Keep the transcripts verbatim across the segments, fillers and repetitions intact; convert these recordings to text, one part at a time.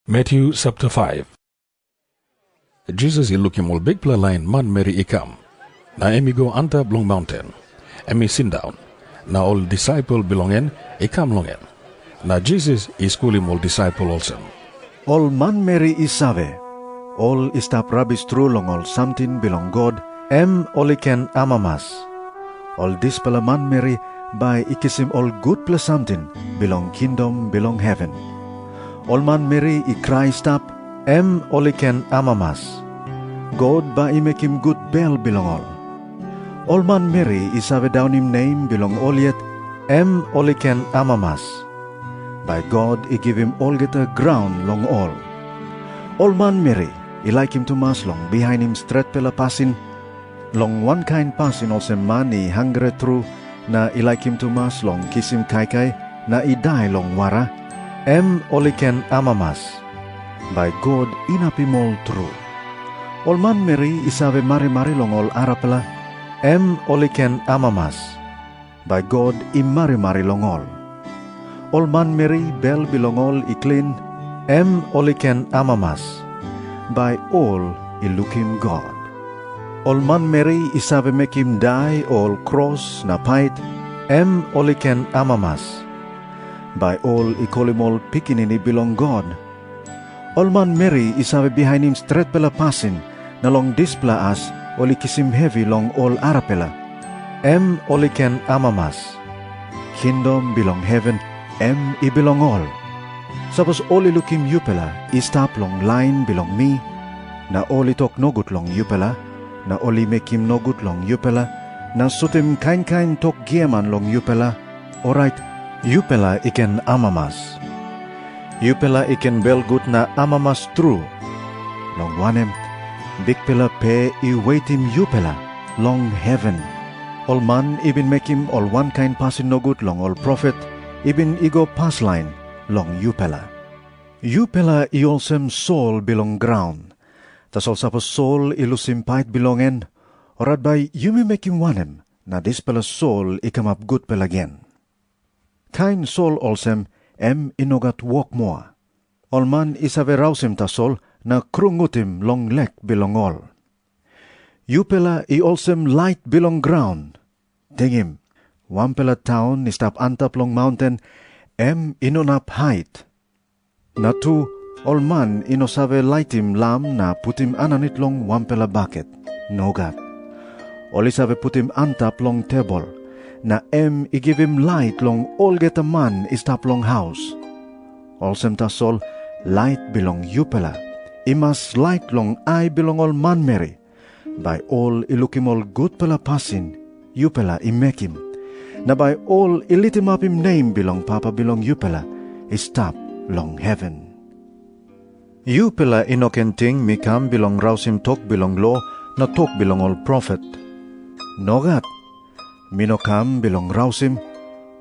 Matyu sapta faiv. Jisas i lukim ol bikpela lain manmeri i kam, na em i go antap long maunten. Em i sindaun, na ol disaipel bilong en i kam long em. Na Jisas i skulim ol disaipel olsem, Ol manmeri i save, ol i stap rabis tru long ol samting bilong God, em ol i ken amamas. Ol dispela manmeri bai i kisim ol gutpela samting bilong kingdom bilong heven. Ol manmeri i krai i stap, em ol i ken amamas. God bai i mekim gut bel bilong ol. Ol manmeri i save daunim nem bilong ol yet, em ol i ken amamas. Bai God i givim olgeta graun long ol. Ol manmeri i laikim tumas long bihainim stretpela pasin, long wankain pasin olsem man i hangre tru na i laikim tumas long kisim kaikai na i dai long wara, em ol i ken amamas. Bai God inapim ol tru. Ol manmeri i save marimari long ol arapela, em ol i ken amamas. Bai God i marimari long ol. Ol manmeri bel bilong ol i klin, em ol i ken amamas. Bai ol i lukim God. Ol manmeri i save mekim dai ol kros na pait, em ol i ken amamas. Bai ol i kolim ol pikinini bilong God. Ol manmeri i save bihainim stretpela pasin, na long dispela as ol i kisim hevi long ol arapela, em ol i ken amamas. Kingdom bilong heven, em i bilong ol. Sapos ol i lukim yupela i stap long lain bilong mi, na ol i tok nogut long yupela, na ol i mekim nogut long yupela, na sutim kain kain tok giaman long yupela, orait yupela i ken amamas. Yupela i ken belgut na amamas tru, long wanem, bikpela pe i wetim yupela long heven. Ol man i bin mekim ol wankain pasin nogut long ol profet i bin i go paslain long yupela. Yupela i olsem sol bilong graun. Tasol sapos sol i lusim pait bilong en, orait bai yumi mekim wanem, na dispela sol i kamap gutpela gen? Kain sol olsem, em i no gat wok moa. Ol man i save rausim tasol na krungutim long lek bilong ol. Yupela i olsem lait bilong graun. Tingim, wanpela taun i stap antap long maunten, em i no inap hait. Na tu, ol man i no save laitim lam na putim aninit long wanpela baket. Nogat. Ol i save putim antap long tebol, na em i givim lait long olgeta man i stap long haus. Olsem tasol, lait bilong yupela i mas lait long ai bilong ol manmeri, bai ol i lukim ol gutpela pasin yupela i mekim, na bai ol i litimapim nem bilong Papa bilong yupela i stap long heven. Yupela i no ken ting mi kam bilong rausim tok bilong lo na tok bilong ol profet. Nogat. Mi no kam bilong rausim,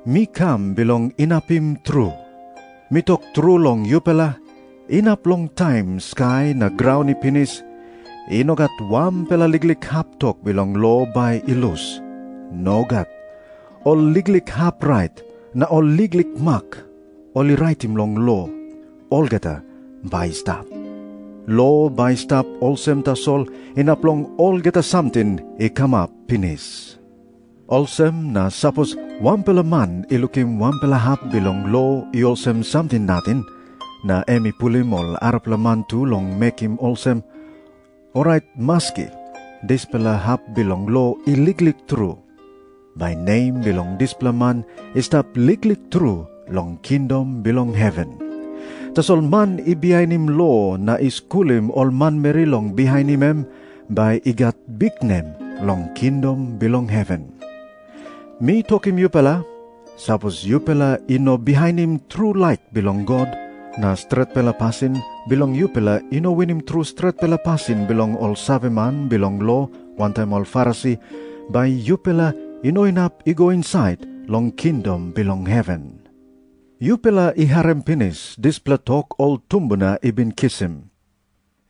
mi kam bilong inapim tru. Mi tok tru long yupela, inap long taim skai na graun i pinis, i no gat wanpela liklik hap tok bilong lo bai i lus. Nogat. Ol liklik hap rait na ol liklik mak ol i raitim long lo, olgeta bai i stap. Lo bai i stap olsem tasol, inap long olgeta samting i kamap pinis. Olsem na sapos wanpela man i lukim wanpela hap bilong lo i olsem samting nating, na em i pulim ol arapela man tu long mekim olsem, orait maski dispela hap bilong lo i liklik tru, bai nem bilong dispela man i stap liklik tru long kingdom bilong heven. Tasol man i bihainim lo na i skulim ol manmeri long bihainim em, bai i gat biknem long kingdom bilong heven. Mi tokim yupela, sapos yupela i no bihainim tru lait bilong God, na stretpela pasin bilong yupela i no winim tru stretpela pasin bilong ol saveman bilong lo wantaim ol Farisi, bai yupela i no inap i go insait long kingdom bilong heven. Yupela i harim pinis dispela tok ol tumbuna i bin kisim.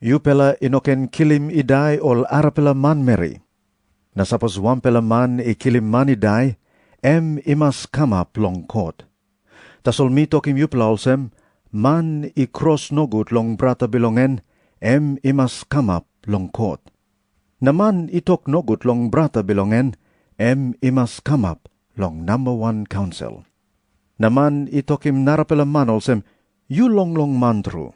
Yupela i no ken kilim i dai ol arapela manmeri. Na sapos wanpela man i kilim man i dai, em i mas kamap long kot. Tasol mi tokim yupela olsem, man i kros nogut long brata bilong en, em i mas kamap long kot. Na man i tok nogut long brata bilong en, em i mas kamap long namba wan kaunsil. Na man i tokim narapela man olsem, "Yu longlong man tru,"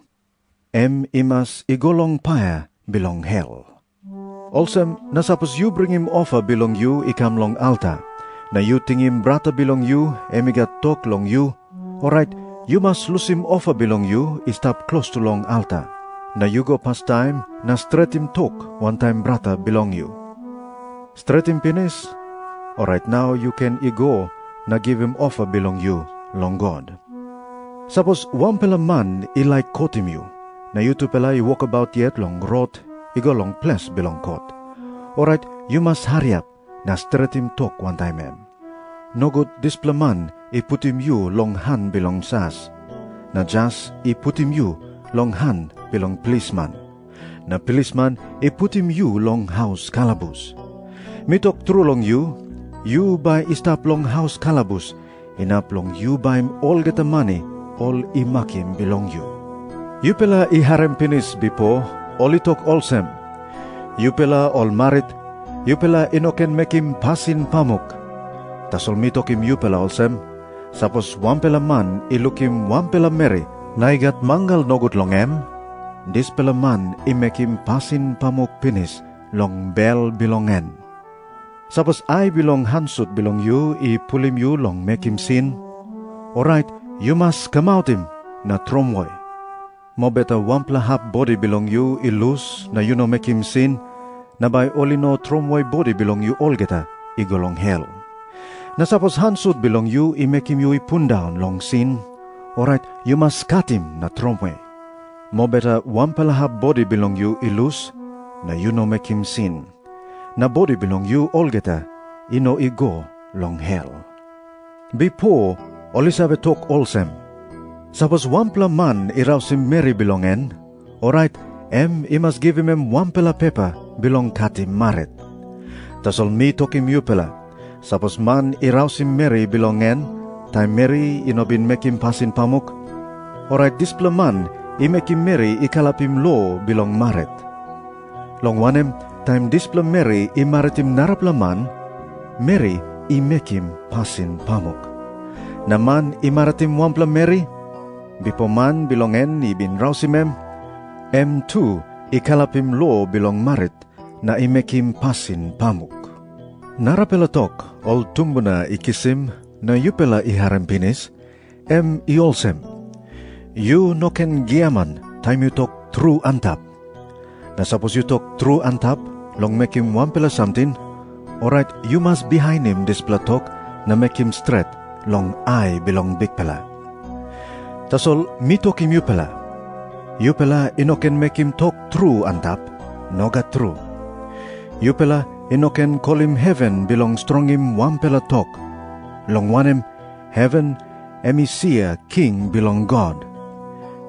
em i mas i go long paia bilong hel. Olsem na sapos yu bringim ofa bilong yu i kam long alta, na yu tingim brata bilong yu em i gat tok long yu, orait yu mas lusim ofa bilong yu i stap klostu long alta, na yu go pastaim na stretim tok wantaim brata bilong yu. Stretim pinis, orait nau yu ken i go na givim ofa bilong yu long God. Sapos wanpela man i laik kotim yu, na yutupela i wokabaut yet long rot i go long ples bilong kot, orait yu mas hariap na stretim tok wantaim em. Nogut dispela man i putim yu long han bilong jas, na jas i putim yu long han bilong plisman, na plisman i putim yu long haus kalabus. Mi tok tru long yu, yu bai i stap long haus kalabus, inap long yu baim olgeta mani ol i makim bilong yu. Yupela i harim pinis bipo, ol i tok olsem, "Yupela ol marit, yupela i no ken mekim pasin pamuk." Tasol mi tokim yupela olsem, sapos wanpela man i lukim wanpela meri na i gat mangal nogut long em, dispela man i mekim pasin pamuk pinis long bel bilong en. Sapos ai bilong han sut bilong yu i pulim yu long mekim sin, orait yu mas kamautim na tromoi. Mobeta wanpela hap bodi bilong yu i lus na yu no mekim sin, na bai ol i no tromoi bodi bilong yu olgeta i go long hel. Na sapos han sut bilong yu i mekim yu i pundaun long sin, orait yu mas katim na tromoi. Mobeta wanpela hap bodi bilong yu i lus, na yu no mekim sin, na bodi bilong yu olgeta i no i go long hel. Bipo ol i save tok olsem, "Sapos wanpela man i rausim meri bilong en, orait em i mas givim em wanpela pepa bilong katim marit." Tasol mi tokim yupela, sapos man i rausim meri bilong en, taim meri i no bin mekim pasin pamuk, orait dispela man i mekim meri i kalapim lo bilong marit. Long wanem, taim dispela meri i maritim narapela man, meri i mekim pasin pamuk. Na man i maritim wanpela meri, bipo man bilong en i bin rausim em, em tu i kalapim lo bilong marit na i mekim pasin pamuk. Narapela tok ol tumbuna i kisim na yupela i harim pinis, em i olsem, "Yu no ken giaman taim yu tok tru antap." Na sapos yu tok tru antap long mekim wanpela samting, orait yu mas bihainim dispela tok na mekim stret long ai bilong Bikpela. Tasol mi tokim yupela, yupela i no ken mekim tok tru antap. Nogat tru. Yupela i no ken kolim heven bilong strongim wanpela tok, long wanem, heven em i sia king bilong God.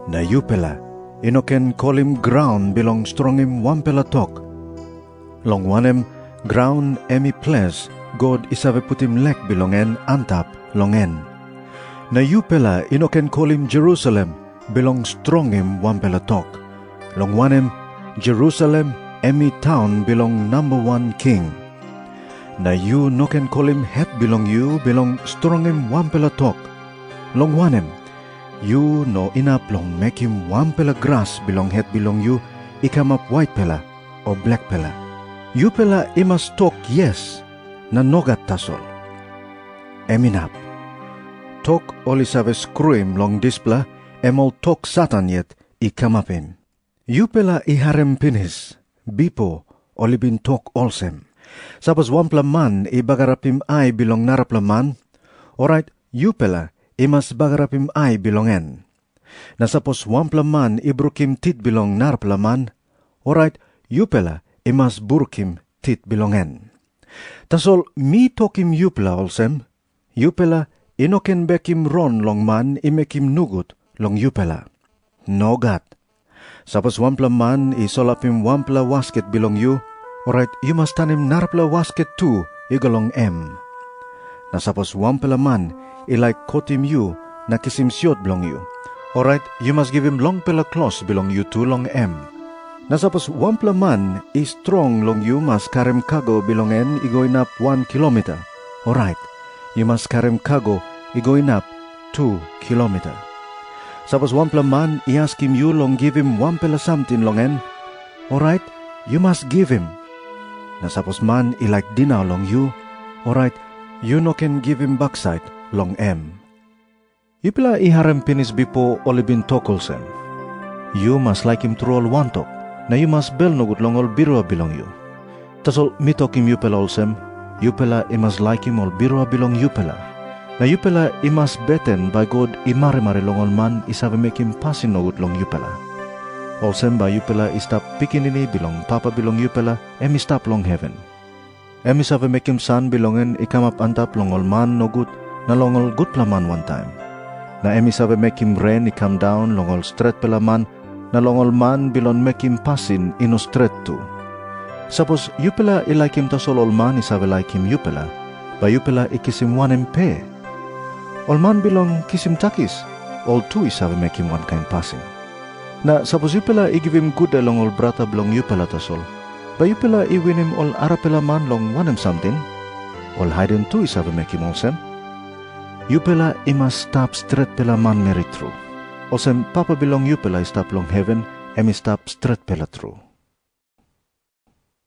Na yupela i no ken kolim graun bilong strongim wanpela tok, long wanem, graun em i ples God i save putim lek bilong en antap long en. Na yupela i no ken kolim Jerusalem bilong strongim wanpela tok, long wanem, Jerusalem em i taun bilong namba wan king. Na yu no ken kolim het bilong yu bilong strongim wanpela tok, long wanem, yu no inap long mekim wanpela gras bilong het bilong yu i kamap waitpela o blekpela. Yupela i mas tok yes na nogat tasol. Em inap. Tok ol i save skruim long dispela, em ol tok Satan yet i kamapim. Yupela i harim pinis, bipo ol i bin tok olsem, "Sapos wanpela man i bagarapim ai bilong narapela man, orait yupela i mas bagarapim ai bilong en. Na sapos wanpela man i brukim tit bilong narapela man, orait yupela i mas brukim tit bilong en." Tasol mi tokim yupela olsem, yupela i no ken bekim rong long man i mekim nogut long yupela. Nogat. Sapos wanpela man i solapim wanpela wasket bilong yu, orait yu mas tanim narapela wasket tu i go long em. Na sapos wanpela man i laik kotim yu na kisim siot bilong yu, orait yu mas givim longpela klos bilong yu tu long em. Na sapos wanpela man i strong long yu mas karim kago bilong en i go inap wan kilomita, orait yu mas karim kago i go inap tu kilomita. Sapos wanpela man i askim yu long givim wanpela samting long em, orait yu mas givim. Na sapos man i laik dinau long yu, orait yu no ken givim baksait long em. Yupela i harim pinis bipo ol i bin tok olsem, "Yu mas laikim tru ol wantok, na yu mas bel nogut long ol birua bilong yu." Tasol mi tokim yupela olsem, yupela i mas laikim ol birua bilong yupela, na yupela i mas beten bai God i marimari long ol man i save mekim pasin nogut long yupela. Olsem bai yupela i stap pikinini bilong Papa bilong yupela, em i stap long heven. Em i save mekim san bilong en i kamap antap long ol man nogut na long ol gutpela man wantaim. Na em i save mekim ren i kam daun long ol stretpela man na long ol man bilong mekim pasin i no stret tu. Sapos yupela i laikim tasol ol man i save laikim yupela, bai yupela i kisim wanem pe? Ol man bilong kisim takis, ol tu i save mekim wankain pasin. Na sapos yupela i givim gude long ol brata bilong yupela tasol, bai yupela i winim ol arapela man long wanem samting? Ol haiden tu i save mekim olsem. Yupela i mas stap stretpela manmeri tru, olsem Papa bilong yupela i stap long heven, em i stap stretpela tru.